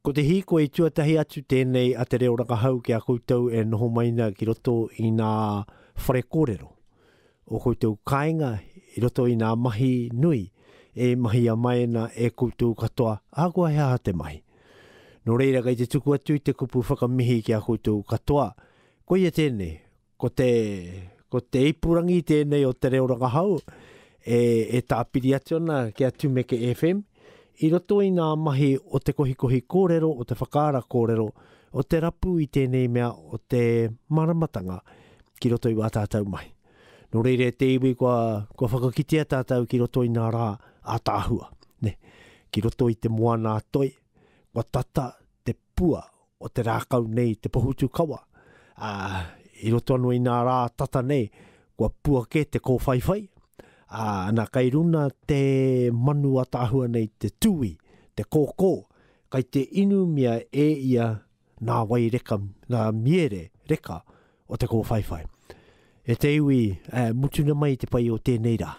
Ko te hīkoi tuatahi atu tēnei a Te Reo Rangahau ki a koutou e noho mai na ki roto i nā whare kōrero o koutou kāinga i roto i nā mahi nui e mahia mai ana e koutou katoa ahakoa he aha te mahi. Nō reira kei te tuku atu i te kupu whakamihi ki a koutou katoa. Koia tēnei, ko te, ko te ipurangi tēnei o Te Reo Rangahau e, e tāpiri atu ana ki a Tumeke FM i roto i ngā mahi o te kohikohi kōrero, o te whakaara kōrero, o te rapu i tēnei mea o te māramatanga ki roto i wā tātou mahi. Nō reira e te iwi kua, kua whakakitea tātou ki roto i ngā rā ātaahua, ne? Ki roto i te moana a toi, kua tata te pua o te rākau nei, te pohutukawa, ā, i roto anō i nā rā tata nei, kua pua kē te kōwhaiwhai, ā, ana kai runa te manu ataahua nei, te tūī, te kōkō, kai te inumia e ia nā wai reka, nā miere reka o te kōwhaiwhai. E te iwi, e, mutuna mai te pai o tēnei rā.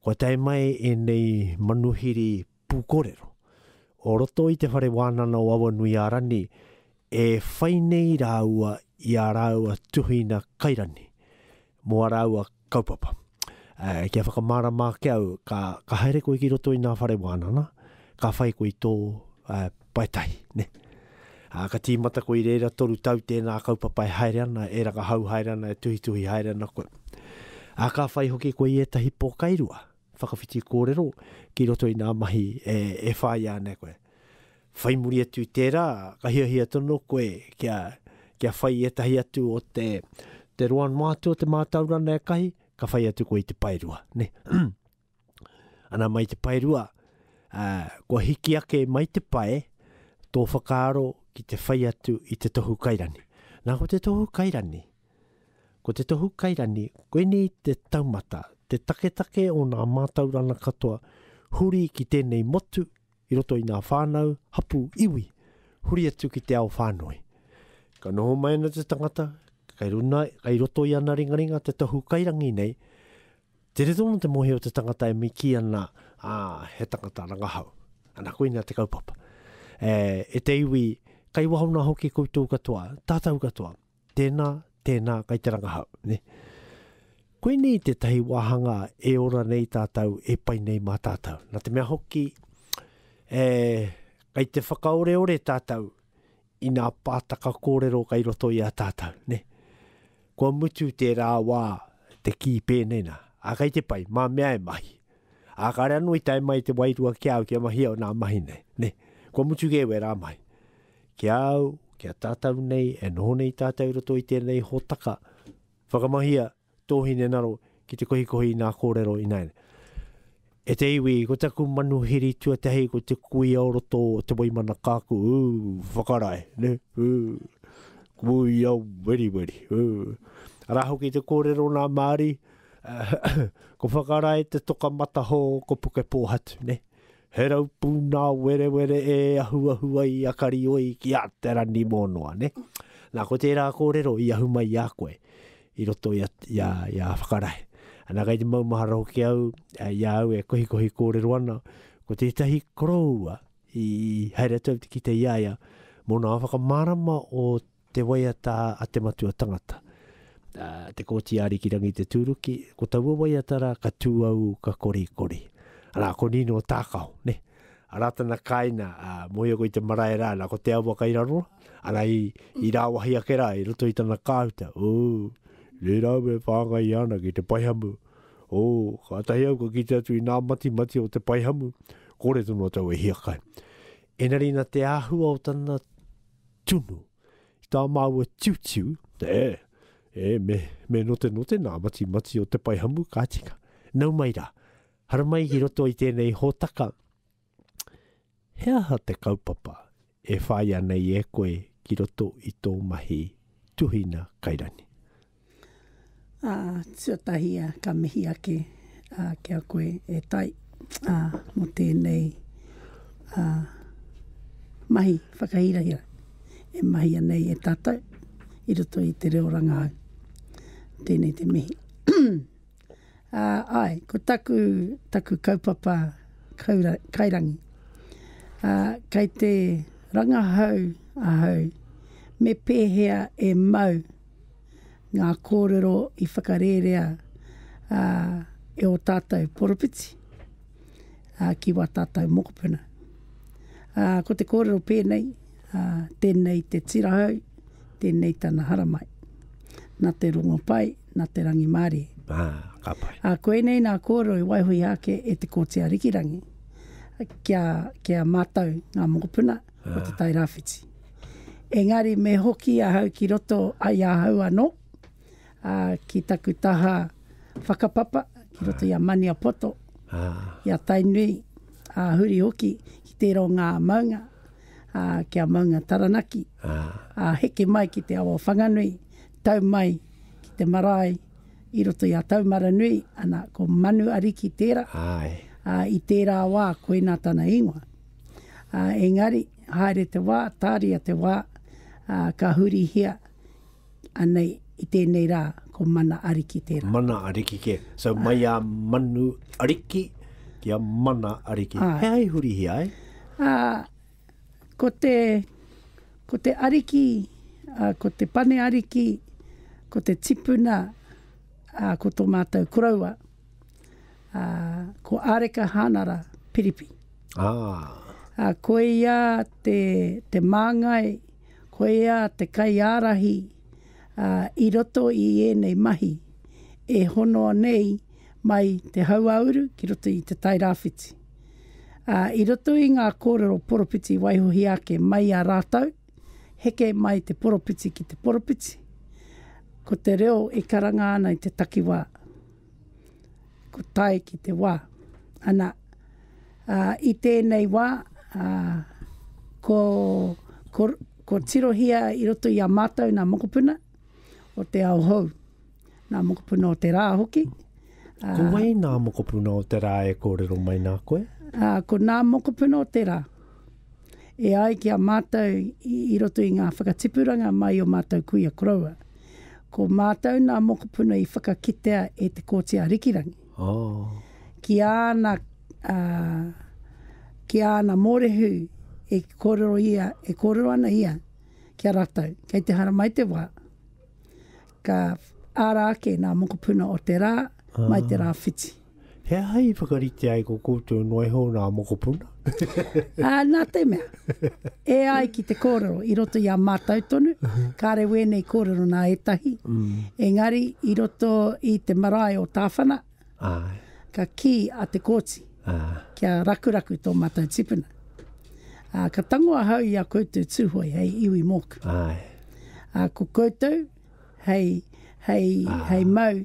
Kua tae mai ēnei manuhiri pūkōrero o roto i te whare wānana o Awanuiārani e whai nei rāua i ā rāua tuhina kairani mō ā rāua kaupapa. E, kia whakamārama ake au, ka, ka haere koe ki roto i ngā whare wānana, ka whai koe i tō e, paetahi, ne? Ā, ka tīmata koe i reira toru tau tēnā kaupapa e haere ana, e rangahau haere ana, e tuhituhi haere ana koe. Ā, ka whai hoki koe i ētahi pōkairua, whakawhiti kōrero ki roto i ngā mahi e, e whāia ana e koe. Whai muri atu i tērā, ka hiahia tonu koe kia, kia whai ētahi atu o te, te roa noa atu o te mātauranga e kahi, ka whai atu koe i te paerua. Ne? Ana mai te paerua, uh, kua hiki ake mai te pae tō whakaaro ki te whai atu i te tohu kairani. Nā, ko te tohu kairani, Ko te tohu kairani, koinei te taumata, te taketake o nā mātauranga katoa huri ki tēnei motu i roto i nā whānau, hapū, iwi, huri atu ki te ao whānui. Ka noho mai ana te tangata, kei runa, kei roto i ana ringaringa te tohu kairangi nei, tere tonu te mōhio o te tangata e miki ana, ā, he tangata rangahau. Ana, koina te kaupapa. E, e te iwi, kei waho nā hoki koutou katoa, tātou katoa, Tēnā, tēnā kai te rangahau, nē. Koinei tētahi wāhanga e ora nei tātou, e pai nei mā tātou. Nā te mea hoki, e, kai te whakaoreore tātou i nā pātaka kōrero kai roto i a tātou, nē. Kua mutu tērā wā te kī pēnei nā, ā, kai te pai, mā mea e mahi. Ā, kāre anō i tae mai te wairua ki a au kia mahia o nā mahi nei, nē. Kua mutu kē wērā mahi. Ki a au, ki a tātou nei, e noho nei tātou i roto i tēnei hōtaka, whakamahia tō hinengaro ki te kohikohi i nā kōrero ināianei. E te iwi, ko taku manuhiri tuatahi ko te kuia o roto o Te Waimana Kāku, ū, whakarae, ne, ū, kuia weriweri, ū. Arā hoki te kōrero nā Māori, ko whakarae te toka matahō ko Pukepōhatu, ne. He raupū nā werewere e ahuahu ai a Karioi ki a Te Ranimōnoa, ne? Nā, ko tērā kōrero i ahu mai i a koe, i roto i a, i a, i a Whakarae. Ana, kei te maumahara hoki au, i a au e kohikohi kōrero ana, ko tētahi koroua i haere atu au te kite i a ia, mō nā whakamārama o Te waiata a te matua tangata, Te Kooti Arikirangi Te Tūruki, ko taua waiata rā ka tū au ka korikori. Arā, ko Nino Tākao, ne? Arā tana kāina, ā, mōhio koe i te marae rā, nā, ko te awa kai raro, arā, i, i rāwahi ake rā, i roto i tana kāuta, ū, reira au e whāngai ana ki te paihamu, ū, kātahi au ka kite atu i nā matimati o te paihamu, kore tonu atu au e hiakai. Engari nā te āhua o tana tunu i tā māua tiutiu, e, e, me, me notenote nā matimati o te paihamu, ka tika. Nau mai rā, haramai ki roto i tēnei hōtaka, he aha te kaupapa e whāia nei e koe ki roto i tō mahi tuhina kairani? Ā, tuatahi ka mihi ake ki a koe e Tai mō tēnei mahi whakahirahira e mahia nei e tātou i roto i te reo rangahau. Tēnei te mihi. Āe, ko taku, taku kaupapa kaura, kairangi. Kei te Rangahau ahau me pēhea e mau ngā kōrero i whakarērea e ō tātou poropiti ki wā tātou mokopuna. Ko te kōrero pēnei, tēnei te tirahau, tēnei tana haramai. Nā te rongopai, nā te rangimārie. Ah, ka pai. Koinei nā kōrero i waihoia ake e Te Kooti Arikirangi kia, kia mātau ngā mokopuna o Te Tai Rāwhiti. Engari me hoki ahau ki roto ai ahau anō, ā, ki taku taha whakapapa, ki roto i a Maniapoto, i a Tainui, ā, huri hoki ki tērā o ngā maunga, ā, ki a Maunga Taranaki, ā, heke mai ki te awa o Whanganui, tau mai ki te marae i roto i a Taumaranui, ana, ko Manu Ariki tērā, ā, i tērā wā koinā tana ingoa. Ā, engari, haere te wā, tāria te wā, ā, ka hurihia, anei, i tēnei rā, ko Mana Ariki tērā. Mana Ariki kē. So, mai a Manu Ariki ki a Mana Ariki. Āe. He aha i hurihia ai? Ā, ko te, ko te Ariki, ā, ko te Pane Ariki, ko te tipuna, ā, ko tō mātou koroua, ā, ko Āreka Hānara Piripi. Ah. Ā, koia te, te māngai, koia te kaiārahi, ā, i roto i ēnei mahi e honoa nei mai te hauāuru ki roto i Te Tai Rāwhiti. Ā, i roto i ngā kōrero poropiti waihohia ake mai i a rātou, heke mai te poropiti ki te poropiti, ko te reo e karanga ana i te takiwā. Ko tae ki te wā. Ana, ā, i tēnei wā, ā, ko, ko, ko tirohia i roto i a mātou nā mokopuna o te ao hou, nā mokopuna o te rā hoki. Ā, ko wai nā mokopuna o te rā e kōrero mai nā koe? Ā, ko nā mokopuna o te rā. E ai ki a mātou i roto i ngā whakatipuranga mai o mātou kuia koroua. Ko mātou nā mokopuna i whakakitea e Te Kooti Arikirangi. Oh. Ki āna, ā, ki āna mōrehu e kōrero ia, e kōrero ana ia ki a rātou, kei te haramai te wā, ka ara ake nā mokopuna o te rā mai te rāwhiti. He aha i whakarite ai ko koutou noa iho nā mokopuna? Ā, nā te mea, e ai ki te kōrero i roto i a mātou tonu, kāre wēnei kōrero nā ētahi, engari i roto i te marae o Tāwhana, ka kī a Te Kooti kia rakuraku tō mātou tipuna. Ā, ka tango ahau i a koutou Tūhoe hei iwi mōku. Ā, ko koutou hei, hei, hei mau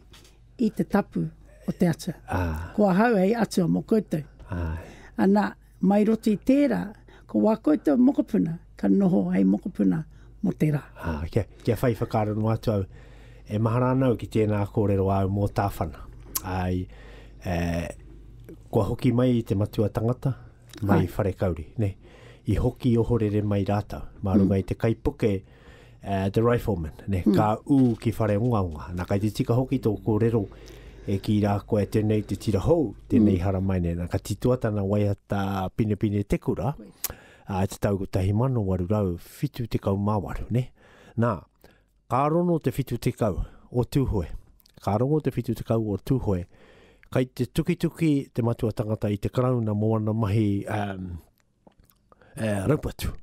i te tapu o te Atua. Ko ahau hei Atua mō koutou. Ana, mai roto i tērā, ko wā koutou mokopuna ka noho hei mokopuna mō te rā. Kia, kia whai whakaaro noa atu au, e mahara ana au ki tēnā kōrero āu mō Tāwhana. Ai, e, kua hoki mai i te matua tangata, mai i Wharekauri, ne? I hoki ohorere mai rātou, mā runga mm. i te kaipuke, uh, The Rifleman, ne, mm. ka ū ki Whareongaonga. Nā, kai te tika hoki tō kōrero e kī rā koe tēnei te tira hou, tēnei mm. haramai nei. Nā, ka titoa tana waiata Pinepine Te Kura, a te tau 1878, ne? Nā, ka rono te 70 o Tūhoe, ka rongo te 70 o Tūhoe, kai te tukituki te matua tangata i te karauna mō ana mahi um, e, raupatu,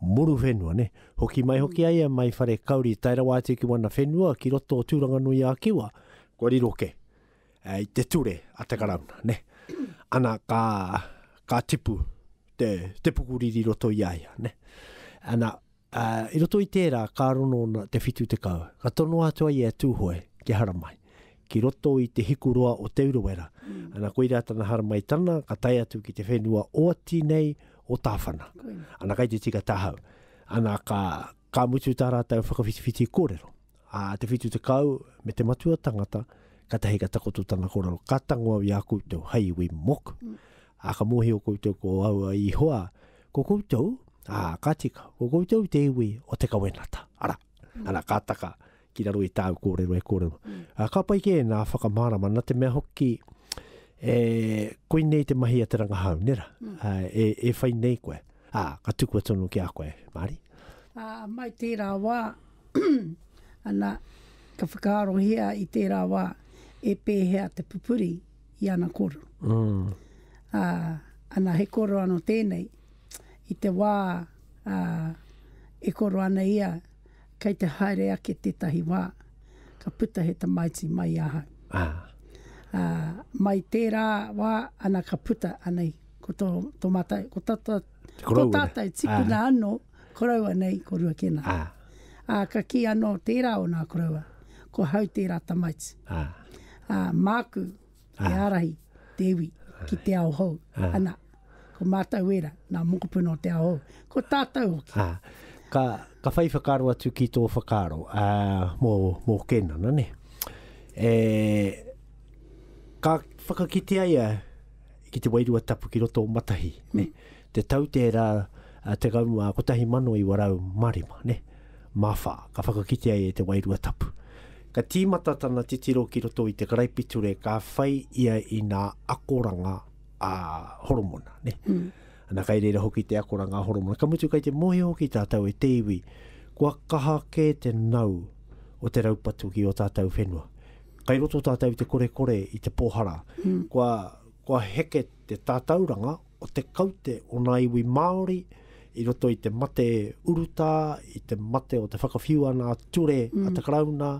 muru whenua, ne? Hoki mai hoki ai a mai whare kauri tae rawa atu ki wana whenua ki roto o Tūranganui-a-Kiwa, kua riro ke e, i te ture a te Karauna, ne? Ana ka, ka tipu te, te pukuriri roto i a ia, ne? Ana, Ā, i roto i tērā ka rono te 70, ka tonoa atu ai e Tūhoe kia haramai, ki roto i te hikuroa o Te Urewera. Ana, koirā tana haramaitana, ka tae atu ki te whenua oati nei o Tāwhana. Ana, kai te tika tāhau. Ana, ka, ka mutu tā rātou whakawhitiwhiti kōrero. Ā, te 70 me te matua tangata, katahi ka takoto tana kōrero, ka tango au i a koutou hei iwi moku. Ā, ka mōhio koutou ko au a Ihoa, ko koutou, ā, ka tika, ko koutou te iwi o te kawenata. Arā, arā, ka taka ki raro i tāu kōrero e kōrero. Ā, ka pai kē nā whakamārama, nā te mea hoki, e, koinei te mahi a te rangahau, nē rā? Ā, e, e whai nei koe. Ā, ka tukua tonu ki a koe, Māri. Ā, mai tērā wā, ana, ka whakaarohia i tērā wā e pēhea te pupuri i ana kōrero. Mm. Ā, ana he kōrero anō tēnei, i te wā ā, e kōrero ana ia, kei te haere ake tētahi wā, ka puta he tamaiti mai i ahau. Ā. Ā, mai tērā wā, ana ka puta, anei, ko tō, tō mātou, ko tā, tā, tō tātou tipuna anō, koroua nei, ko Ruakena. Ā. Ā, ka kī anō tērā o nā koroua, ko hau tērā tamaiti. Ā. Ā, māku e ārahi te iwi ki te ao hou. Ana, ko mātou ērā, nā mokopuna o te ao hou. Ko tātou hoki. Ā, ka, ka whai whakaaro atu ki tō whakaaro, ā, mō, mō Kēnana, nē. E, ka whakakitea ia ki te wairua tapu ki roto o Matahi, mm. ne? Te tau tērā 1905, ne? Mā whā, ka whakakitea ia i te wairua tapu. Ka tīmata tana titiro ki roto i te karaipiture ka whai ia i nā akoranga a Horomona, ne? Mm. Ana kai reira hoki te akoranga a Horomona. Ka mutu kai te mōhio hoki tātou e te iwi, kua kaha kē te nau o te raupatu ki o tātou whenua. Kai roto tātou i te korekore, i te pōhara. Mm. Kua, kua heke te tātauranga o te kaute o nā iwi Māori i roto i te mate urutā, i te mate o te whakawhiu a nā ture mm. a te Karauna,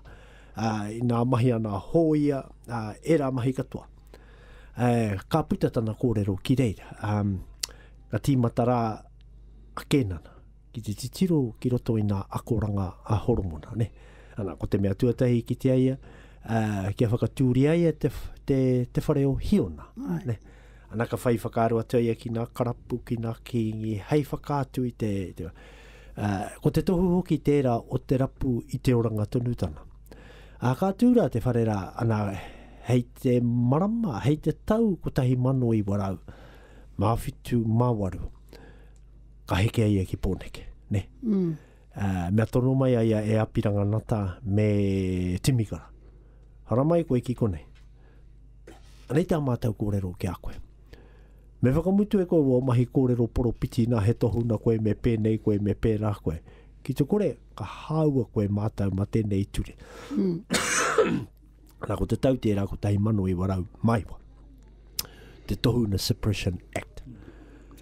i nā mahi a nā hōia, ā, ērā mahi katoa. E, ka puta tana kōrero ki reira. Um, ka tīmata rā a Kēnana ki te titiro ki roto i nā akoranga a Horomona. Ne? Ana, ko te mea tuatahi ki te aia, uh, kia whakatūria ia te, te, te whare o Hiona. Ne? Ana ka whai whakaaro atu ia ki nā karapu, ki nā kīngi, hei whakaatu i te, te uh, ko te tohu hoki tērā o te rapu i te oranga tonutanga. Ā, ka tū rā te whare rā, ana, hei te marama, hei te tau 1900, mā whitu, mā waru, ka heke a ia ki Pōneke, ne? Mm. Uh, mea tono mai a ia e Apiranga Nata me Timikara. Haramai koe ki konei. Anei tā mātou kōrero ki a koe. Me whakamutu e koe wō mahi kōrero poropiti nā he tohuna koe me pēnei koe me pērā koe. Ki te kore, ka hāua koe mātou mā tēnei ture. Mm. Nā, ko te tau tērā 1900 maiwa. Te Tohuna Suppression Act.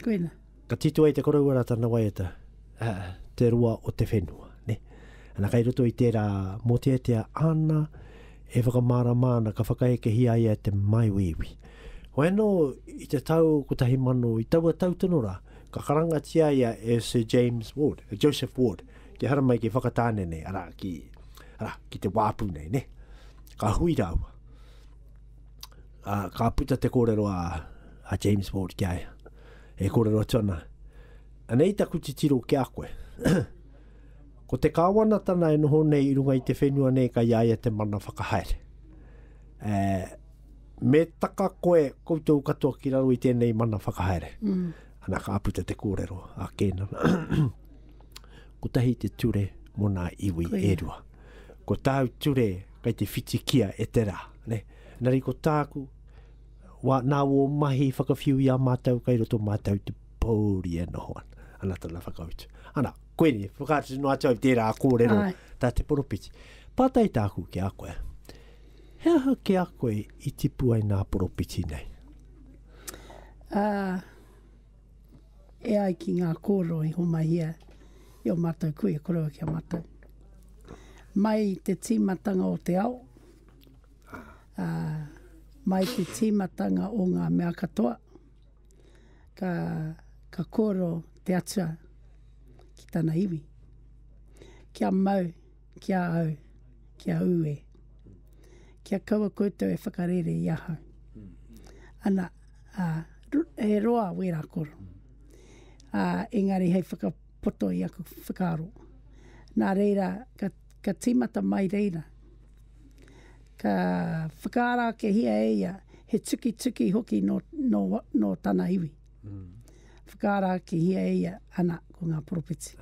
Koina. Ka tito ai te koroua rā tana waiata, uh, te roa o te whenua. Ne? Ana kai roto i tērā mōteatea āna e whakamārama ana ka whakaekehia ia e te māuiui. Hoi anō i te tau 1000, i taua tau tonu rā, ka karangatia ia e Sir James Ward, e Joseph Ward, kia haramai ki Whakatāne nei, arā, ki, arā, ki te wāpu nei, ne? Ka hui rāua. Ā, ka puta te kōrero a, a James Ward ki a ia. E kōrero atu ana, anei taku titiro ki a koe. Ko te kāwanatana e noho nei i runga i te whenua nei kai a ia te mana whakahaere. E, me taka koe koutou katoa ki raro i tēnei mana whakahaere. Mm. Ana ka puta te kōrero a Kēnana. Kotahi te ture mō nā iwi Koia. e rua. Ko tāu ture kai te whitikia e te rā. Ne? Nari ko tāku, wā, nā wō mahi whakawhiu i a mātou kai roto mātou te pōuri e noho ana. Ana tana whakautu. Ana, koinei, whakaatu noa atu au tērā kōrero Ai. tā te poropiti. Pātai tāku ki a koe, he aha ki a koe i tipu ai nā poropiti nei? Ā, e ai ki ngā kōrero i homaihia i ō mātou kuia koroua ki a mātou. Mai te tīmatanga o te ao, ā, mai te tīmatanga o ngā mea katoa, ka, ka kōrero te Atua ki tana iwi. Kia mau ki a au, kia ū e. Kia kaua koutou e whakarere i ahau. Ana, ā, he roa wērā kōrero. Ā, engari hei whakapoto i aku whakaaro. Nā reira, ka, ka tīmata mai reira. Ka whakaara akehia e ia he tukituki hoki nō, nō, nō tana iwi. Mm. Whakaara akehia e ia, ana, ko ngā poropiti.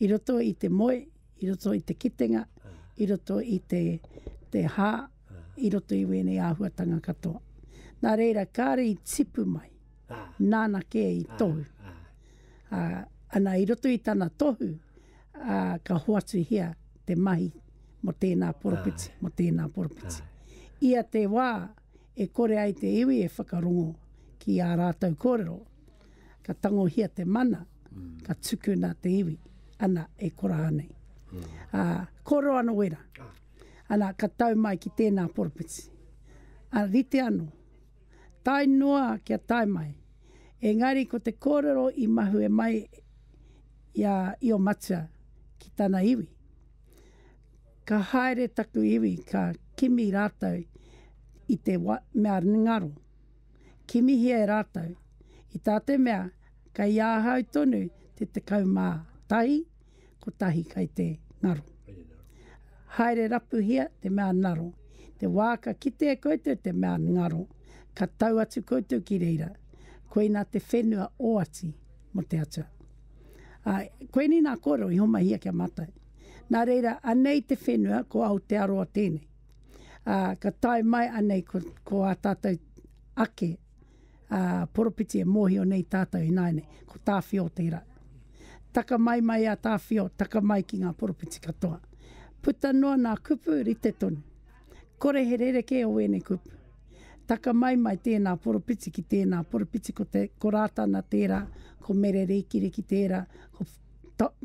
I roto i te moe, i roto i te kitenga, i roto i te, te hā, i roto i wēnei āhuatanga katoa. Nā reira, kāre i tipu mai, nāna kē i tohu. Ā, ana i roto i tana tohu, ā, ka hoatuhia te mahi mō tēnā poropiti, mō tēnā poropiti. Ia te wā e kore ai te iwi e whakarongo ki ā rātou kōrero, ka tangohia te mana, ka tukuna te iwi, ana, e koraha nei. Ā, kōrero anō wērā. Ana, ka tau mai ki tēnā poropiti. Ā, rite anō. Tae noa kia tae mai. Engari ko te kōrero i mahue mai i a Io Matua ki tana iwi. Ka haere taku iwi ka kimi rātou i te mea ngaro. Kimihia e rātou, i tā te mea kei ahau tonu te 11, kotahi kai te ngaro. Haere rapuhia te mea ngaro. Te wā ka kite e koutou te mea ngaro, ka tau atu koutou ki reira. Koina te whenua oati mo te Atua. Ā, koinei nā kōrero i homahia ki a mātou. Nā reira, anei te whenua, ko Aotearoa tēnei. Ā, ka tae mai anei ko, ko ā tātou ake ā, poropiti e mōhio nei tātou ināianei, ko Tāwhio tērā. Taka mai mai a Tāwhio, taka mai ki ngā poropiti katoa. Puta noa nā kupu, rite tonu. Kore he rerekē o ēnei kupu. Taka mai mai tēnā poropiti ki tēnā poropiti, ko, te, ko Rātana tērā, ko Mere Rikiriki tērā, ko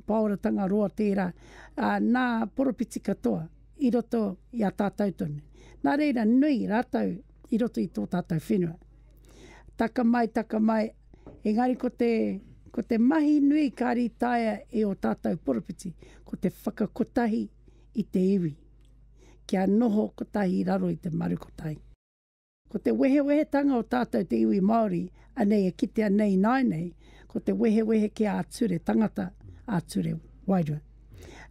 Paora Tangaroa tērā, ā, nā poropiti katoa i roto i a tātou tonu. Nā reira, nui rātou i roto i tō tātou whenua. Taka mai, taka mai, engari ko te, ko te mahi nui kāri taea e ō tātou poropiti, ko te whakakotahi i te iwi, kia noho kotahi i raro i te maru kotahi. Ko te wehewehetanga o tātou te iwi Māori, anei e kitea nei ināianei, ko te wehewehe ki ā-ture tangata, ā-ture wairua.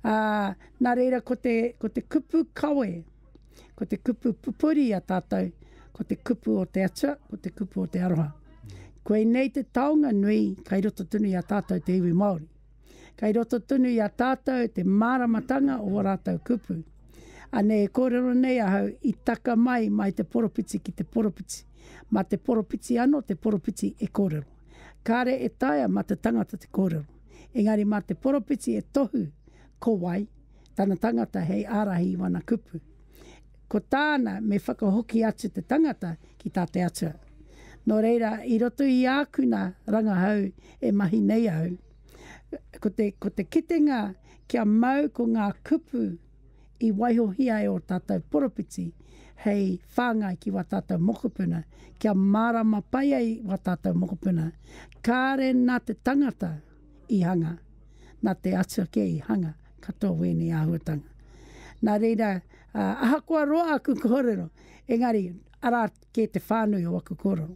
Ā, nā reira ko te, ko te kupu kawe, ko te kupu pupuri i a tātou, ko te kupu o te Atua, ko te kupu o te aroha. Koinei te taonga nui kai roto tonu i a tātou te iwi Māori. Kai roto tonu i a tātou te māramatanga o ō rātou kupu. Anei e kōrero nei ahau i taka mai mai te poropiti ki te poropiti. Mā te poropiti anō te poropiti e kōrero. Kāre e taea mā te tangata te kōrero. Engari mā te poropiti e tohu ko wai tana tangata hei ārahi i wana kupu. Ko tāna me whakahoki atu te tangata ki tā te Atua. Nō reira, i roto i āku nā rangahau e mahi nei au, ko te, ko te kitenga kia mau ko ngā kupu i waihohia e ō tātou poropiti hei whāngai ki wā tātou mokopuna, kia mārama pai ai wā tātou mokopuna, kāre nā te tangata i hanga, nā te Atua kē i hanga katoa wēnei āhuatanga. Nā reira, ahakoa roa aku kōrero, engari, arā kē te whānui o aku kōrero.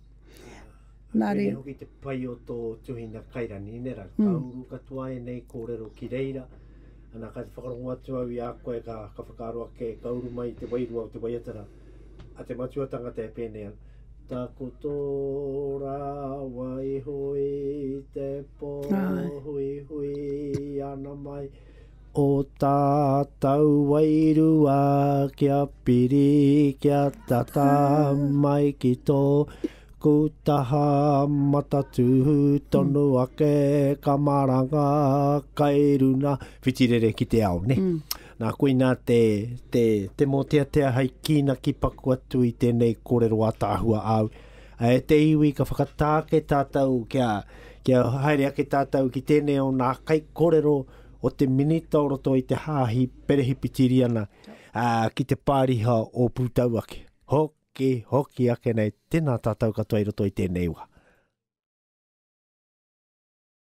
Nā reira. Koinei hoki te pai o tō tuhinga kairani, nē rā, ka uru katoa ēnei kōrero ki reira, ana ka whakarongo atu au i a koe ka, ka whakaaro ake, ka uru mai te wairua o te waiata rā, a te matua tangata e pēnei ana. Takoto rawa iho i te pō, huihui ana mai. O tātou wairua kia piri, kia tata mai ki tō taha matatū tonu ake ka maranga kai runa whitirere ki te ao, ne? Mm. Nā, koinā te, te, te mōteatea hei kīnaki paku atu i tēnei kōrero ātaahua āu. E te iwi ka whakatāke tātou kia, kia haere ake tātou ki tēnei o nā kaikōrero o te minita o roto i te hāhi Perehipitiriana ā, ki te pāriha o Pūtauaki. Hoki, hoki ake nei, tēnā tātou katoa i roto i tēnei wā.